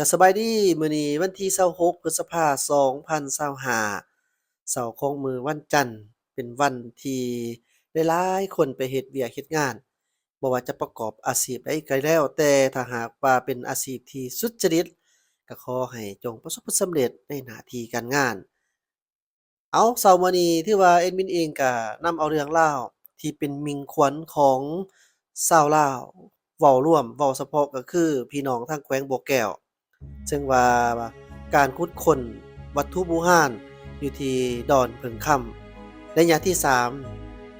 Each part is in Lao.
ສະບາຍດີ, ມື້ນີ້ວັນທີຊາວຫົກ ພຶດສະພາ ສອງພັນຊາວຫ້າ ເຊົ້າຂອງມື້ວັນຈັນ ເປັນວັນທີ່ຫຼາຍໆຄົນໄປເຮັດວຽກເຮັດງານ, ບໍ່ວ່າຈະປະກອບອາຊີບໃດກໍແລ້ວແຕ່, ຖ້າຫາກວ່າເປັນອາຊີບທີ່ສຸດຈະລິດ ກໍຂໍໃຫ້ຈົ່ງປະສົບຜົນສຳເລັດໃນໜ້າທີ່ການງານ. ເອົາ ເຊົ້າມື້ນີ້ຖືວ່າແອດມິນເອງກະນຳເອົາເລື່ອງລາວທີ່ເປັນມິ່ງຂວັນຂອງຊາວລາວ ເວົ້າລວມ ເວົ້າສະເພາະກໍຄືພີ່ນ້ອງທາງແຂວງບໍ່ແກ້ວ, ເຊິ່ງວ່າການຂຸດຄົ້ນວັດຖຸບູຮານຢູ່ທີ່ດອນເຜິ້ງຄຳ ໄລຍະທີສາມ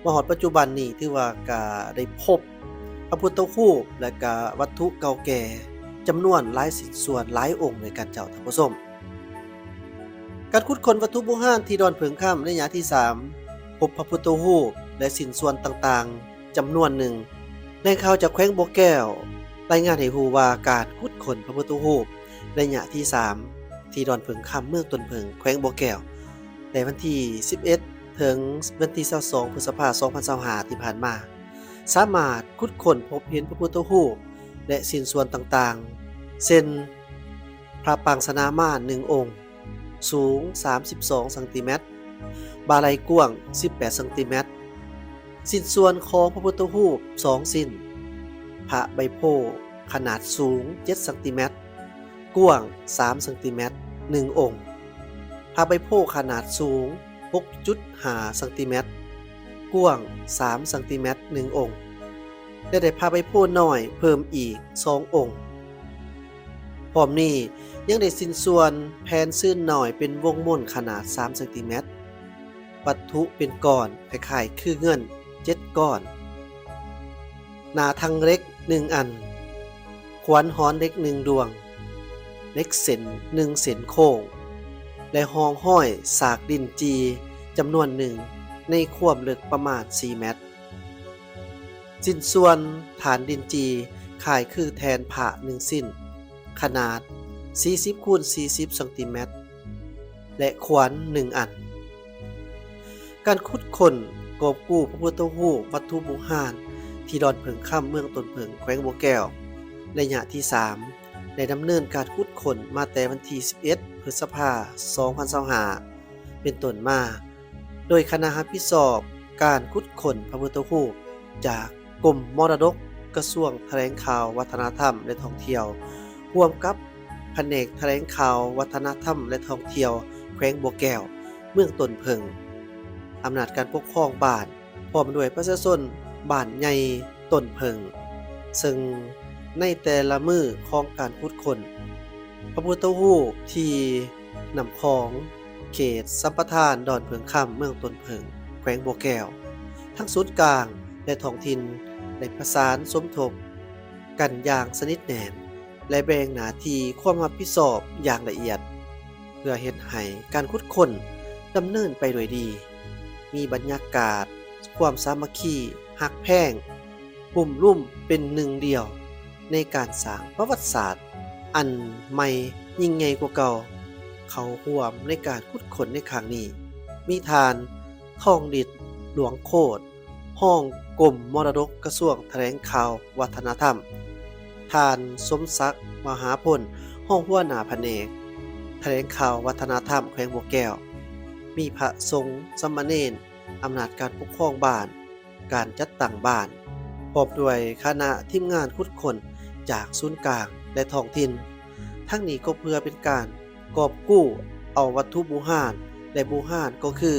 ມາຮອດປັດຈຸບັນນີ້ ຖືວ່າກະໄດ້ພົບພະພຸດທະຮູບ ແລະກະວັດຖຸເກົ່າແກ່ຈຳນວນຫຼາຍຊິ້ນສ່ວນ ຫຼາຍອົງດ້ວຍກັນເຈົ້າທ່ານຜູ້ຊົມ. ການຂຸດຄົ້ນວັດຖຸບູຮານທີ່ດອນເຜິ້ງຄຳໄລຍະທີສາມ ພົບພະພຸດທະຮູບ ແລະ ຊິ້ນສ່ວນຕ່າງໆຈຳນວນໜຶ່ງ. ແຫຼ່ງຂ່າວຈາກແຂວງບໍ່ແກ້ວລາຍງານໃຫ້ຮູ້ວ່າ ການຂຸດຄົ້ນພະພຸດທະຮູບໄລຍະທີສາມ ທີ່ດອນເຜິ້ງຄຳ ເມືອງຕົ້ນເຜິ້ງ ແຂວງບໍ່ແກ້ວ ແຕ່ວັນທີສິບເອັດ ເຖິງວັນທີຊາວສອງ ພຶດສະພາ ສອງພັນຊາວຫ້າ ທີ່ຜ່ານມາ ສາມາດຂຸດຄົ້ນພົບເຫັນພະພຸດທະຮູບ ແລະ ຊິ້ນສ່ວນຕ່າງໆ ເຊັ່ນ ພະປາງສະໜາມານໜຶ່ງອົງ ສູງສາມສິບສອງຊັງຕີແມັດ, ບ່າໄຫຼ່ກວ້າງສິບແປດຊັງຕີແມັດ, ຊິ້ນສ່ວນຂອງພະພຸດທະຮູບສອງຊິ້ນ, ພະໃບໂພຂະໜາດສູງເຈັດຊັງຕີແມັດ, ກວ້າງສາມຊັງຕີແມັດ ໜຶ່ງອົງ, ພະໃບໂພຂະໜາດສູງຫົກຈຸດຫ້າຊັງຕີແມັດ, ກວ້າງສາມຊັງຕີແມັດ ໜຶ່ງອົງ ແລະ ໄດ້ພະໃບໂພນ້ອຍເພີ່ມອີກສອງອົງ. ພ້ອມນີ້ຍັງໄດ້ຊິ້ນສ່ວນແຜ່ນຊືນນ້ອຍເປັນວົງມົນຂະໜາດສາມຊັງຕີແມັດ, ວັດຖຸເປັນກ້ອນຄ້າຍໆຄືເງິນເຈັດກ້ອນ, ໜ້າຖັງເຫຼັກໜຶ່ງອັນ, ຂວັນຫອນເຫຼັກໜຶ່ງດວງ, ເຫຼັກເສັ້ນໜຶ່ງເສັ້ນໂຄ້ງ ແລະ ຮ່ອງຮອຍສາກດິນຈີ່ຈຳນວນໜຶ່ງໃນຄວາມເລິກປະມານສີ່ແມັດ. ຊິ້ນສ່ວນຖານດິນຈີ່ຄ້າຍຄືແທ່ນພະໜຶ່ງຊິ້ນ ຂະໜາດສີ່ສິບຄູນສີ່ສິບຊັງຕີແມັດ ແລະ ຂວັນໜຶ່ງອັນ. ການຂຸດຄົ້ນກອບກູ້ພະພຸດທະຮູບ ວັດຖຸບູຮານ ທີ່ດອນເຜິ້ງຄຳ ເມືອງຕົ້ນເຜິ້ງ ແຂວງບໍ່ແກ້ວ ໄລຍະທີສາມ ໄດ້ດຳເນີນການຂຸດຄົ້ນມາແຕ່ວັນທີສິບເອັດ ພຶດສະພາ ສອງພັນຊາວຫ້າ ເປັນຕົ້ນມາ, ໂດຍຄະນະຮັບຜິດຊອບການຂຸດຄົ້ນພະພຸດທະຮູບຈາກກົມມໍລະດົກ ກະຊວງຖະແຫຼງຂ່າວ ວັດທະນະທຳ ແລະ ທ່ອງທ່ຽວ ຮ່ວມກັບພະແນກຖະແຫຼງຂ່າວ ວັດທະນະທຳ ແລະ ທ່ອງທ່ຽວ ແຂວງບໍ່ແກ້ວ ເມືອງຕົ້ນເຜິ້ງ, ອຳນາດການປົກຄອງບ້ານ ພ້ອມດ້ວຍປະຊາຊົນບ້ານໃຫຍ່ຕົ້ນເຜິ້ງ, ເຊິ່ງໃນແຕ່ລະມື້ຂອງການຂຸດຄົ້ນ, ພະພຸດທະຮູບທີ່ນ້ຳຂອງ ເຂດສຳປະທານດອນເຜິ້ງຄຳ ເມືອງຕົ້ນເຜິ້ງ ແຂວງບໍ່ແກ້ວ, ທັງສູນກາງ ແລະ ທ້ອງຖິ່ນ ໄດ້ປະສານສົມທົບກັນຢ່າງສະໜິດແໜ້ນ ແລະ ແບ່ງໜ້າທີ່ຄວາມຮັບຜິດຊອບຢ່າງລະອຽດ ເພື່ອເຮັດໃຫ້ການຂຸດຄົ້ນດຳເນີນໄປດ້ວຍດີ, ມີບັນຍາກາດຄວາມສາມັກຄີຮັກແພງ ກຸ່ມລຸມເປັນໜຶ່ງດຽວໃນການສ້າງປະຫວັດສາດອັນໃໝ່ຍິ່ງໃຫຍ່ກວ່າເກົ່າ. ເຂົ້າຮ່ວມໃນການຂຸດຄົ້ນໃນຄັ້ງນີ້ ມີທ່ານ ທອງດິດ ຫຼວງໂຄດ ຮອງກົມມໍລະດົກ ກະຊວງຖະແຫຼງຂ່າວ ວັດທະນະທຳ, ທ່ານ ສົມສັກ ມະຫາພົນ ຮອງຫົວໜ້າພະແນກຖະແຫຼງຂ່າວ ວັດທະນະທຳ ແຂວງບໍ່ແກ້ວ, ມີພະສົງ ສາມະເນນ, ອຳນາດການປົກຄອງບ້ານ, ການຈັດຕັ້ງບ້ານ, ພ້ອມດ້ວຍຄະນະທີມງານຂຸດຄົ້ນຈາກສູນກາງ ແລະ ທ້ອງຖິ່ນ. ທັງນີ້ກໍເພື່ອເປັນການກອບກູ້ເອົາວັດຖຸບູຮານ ແລະ ບູຮານກໍຄື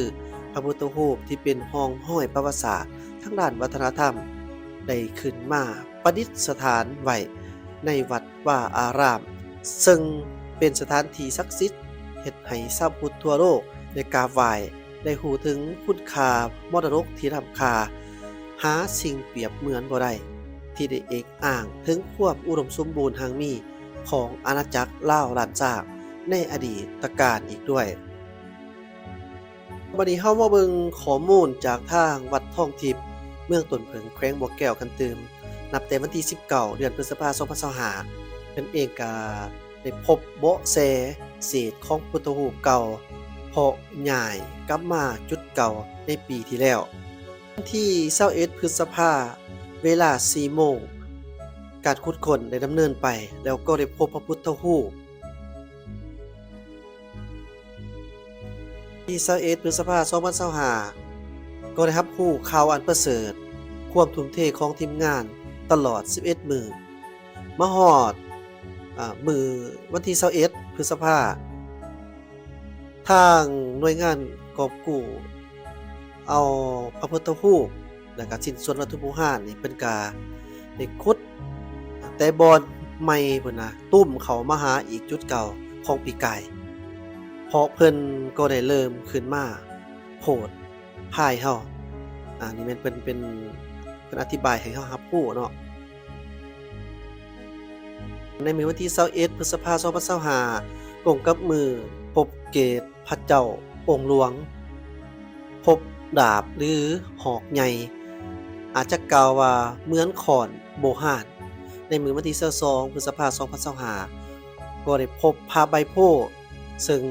ພະພຸດທະຮູບທີ່ເປັນຮ່ອງຮອຍປະຫວັດສາດທາງດ້ານວັດທະນະທຳ ໄດ້ຂຶ້ນມາປະດິດສະຖານໄວ້ໃນວັດວາອາຣາມ, ເຊິ່ງເປັນສະຖານທີ່ສັກສິດ ເຮັດໃຫ້ຊາວພຸດທົ່ວໂລກໄດ້ກາບໄຫວ້ ໄດ້ຮູ້ເຖິງຄຸນຄ່າມໍລະດົກທີ່ລ້ຳຄ່າ ຫາສິ່ງປຽບເໝືອນບໍ່ໄດ້ ທີ່ໄດ້ເອກອ້າງເຖິງຄວາມອຸດົມສົມບູນຮັ່ງມີຂອງອານາຈັກລາວລ້ານຊ້າງໃນອະດີດຕະການອີກດ້ວຍ. ບັດນີ້ເຮົາມາເບິ່ງຂໍ້ມູນຈາກທາງວັດທອງທິບ ເມືອງຕົ້ນເຜິ້ງ ແຂວງບໍ່ແກ້ວກັນຕື່ມ. ນັບແຕ່ວັນທີສິບເກົ້າ ເດືອນພຶດສະພາ ສອງພັນຊາວຫ້າ ເພິ່ນເອງກະ ໄດ້ພົບເບາະແສເສດຂອງພຸດທະຮູບເກົ່າ ເພາະຍ້າຍກັບມາຈຸດເກົ່າໃນປີທີ່ແລ້ວ. ວັນທີຊາວເອັດ ພຶດສະພາ ເວລາສີ່ໂມງ ການຂຸດຄົ້ນໄດ້ດຳເນີນໄປ ແລ້ວກໍໄດ້ພົບພະພຸດທະຮູບ ທີຊາວເອັດ ພຶດສະພາ ສອງພັນຊາວຫ້າ ກໍໄດ້ຮັບຮູ້ຂ່າວອັນປະເສີດ ຄວາມທຸ່ມເທຂອງທີມງານຕະຫຼອດສິບເອັດມື້ ມາຮອດ ອາ ມື້ວັນທີຊາວເອັດ ພຶດສະພາ ທາງໜ່ວຍງານກອບກູ້ເອົາພະພຸດທະຮູບ ແລະກະຊິ້ນສ່ວນວັດຖຸບູຮານນີ້ ເພິ່ນກະໄດ້ຂຸດແຕ່ບ່ອນໃໝ່ພຸ້ນນະ ຕຸ້ມເຂົ້າມາຫາອີກຈຸດເກົ່າຂອງປີກາຍ ເພາະເພິ່ນກໍໄດ້ເລີ່ມຂຶ້ນມາໂພດພາຍເຮົາ. ອາ ນີ້ແມ່ນເພິ່ນ ເປັນ ເພິ່ນອະທິບາຍໃຫ້ເຮົາຮັບຮູ້ເນາະ. ໃນມື້ວັນທີຊາວເອັດ ພຶດສະພາ ສອງພັນຊາວຫ້າ ກົງກັບມື້ພົບເກດພະເຈົ້າອົງຫຼວງ ພົບດາບ ຫຼື ຫອກໃຫຍ່ ອາດຈະກ່າວວ່າເໝືອນຄ້ອນໂບຮານ. ໃນມື້ວັນທີຊາວສອງ ພຶດສະພາ ສອງພັນຊາວຫ້າ ກໍໄດ້ພົບພະໃບໂພ ເຊິ່ງ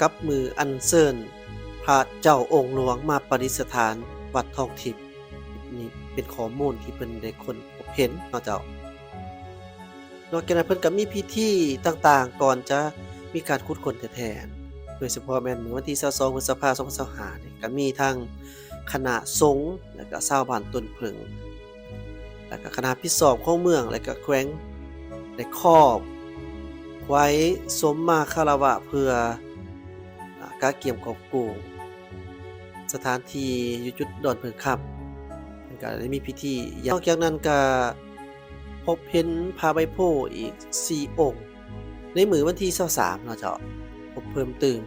ກັບມື້ອັນເຊີນພະເຈົ້າອົງຫຼວງມາປະດິດສະຖານວັດທອງທິບ. ນີ້ເປັນຂໍ້ມູນທີ່ເພິ່ນໄດ້ຄົ້ນພົບເຫັນເນາະເຈົ້າ. ນອກຈາກນັ້ນເພິ່ນກໍມີພິທີຕ່າງໆ ກ່ອນຈະມີການຂຸດຄົ້ນແທ້ໆ ໂດຍສະເພາະແມ່ນມື້ວັນທີຊາວສອງ ພຶດສະພາ ສອງພັນຊາວຫ້ານີ້ ກໍມີທັງຄະນະສົງ ແລະກະຊາວບ້ານຕົ້ນເຜິ້ງ ແລະກະຄະນະຮັບຜິດຊອບຂອງເມືອງ ແລະກະແຂວງ ໄດ້ຄອບໄວ້ສົມມາຄາລະວະ ເພື່ອ ອາ ກະກຽມກອບກູ້ສະຖານທີ່ຢູ່ຈຸດດອນເຜິ້ງຄຳ ເພິ່ນກະໄດ້ມີພິທີ. ນອກຈາກນັ້ນກະພົບເຫັນພະໃບໂພອີກສີ່ອົງ ໃນມື້ວັນທີຊາວສາມເນາະເຈົ້າ ພົບເພີ່ມຕື່ມ